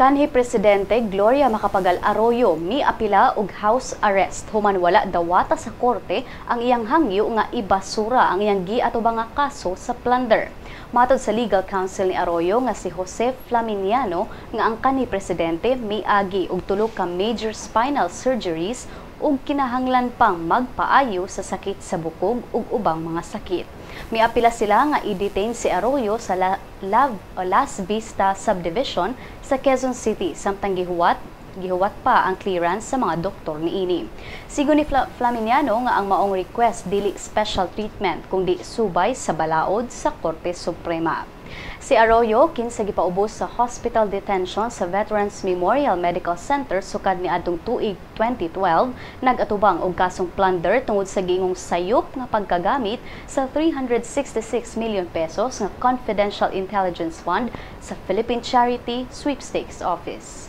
Kanhi Presidente Gloria Macapagal Arroyo miapila og house arrest human wala dawata sa korte ang iyang hangyo nga ibasura ang iyang giatubang nga kaso sa plunder. Matod sa legal counsel ni Arroyo nga si Jose Flaminiano nga ang kanhi presidente miagi og tulo ka major spinal surgeries ug kinahanglan pang magpaayo sa sakit sa bukog ug ubang mga sakit. Miapila sila nga i-detain si Arroyo sa Las Vista Subdivision sa Quezon City samtang gihuwat gihuwat pa ang clearance sa mga doktor niini. Sigon ni Flaminiano nga ang maong request dili special treatment kundi subay sa balaod sa Korte Suprema. Si Arroyo kinsa gipaubos sa hospital detention sa Veterans Memorial Medical Center sukad niadtong tuig 2012, nag-atubang og kasong plunder tungod sa giingong sayop nga pagkagamit sa 366 million pesos nga Confidential Intelligence Fund sa Philippine Charity Sweepstakes Office.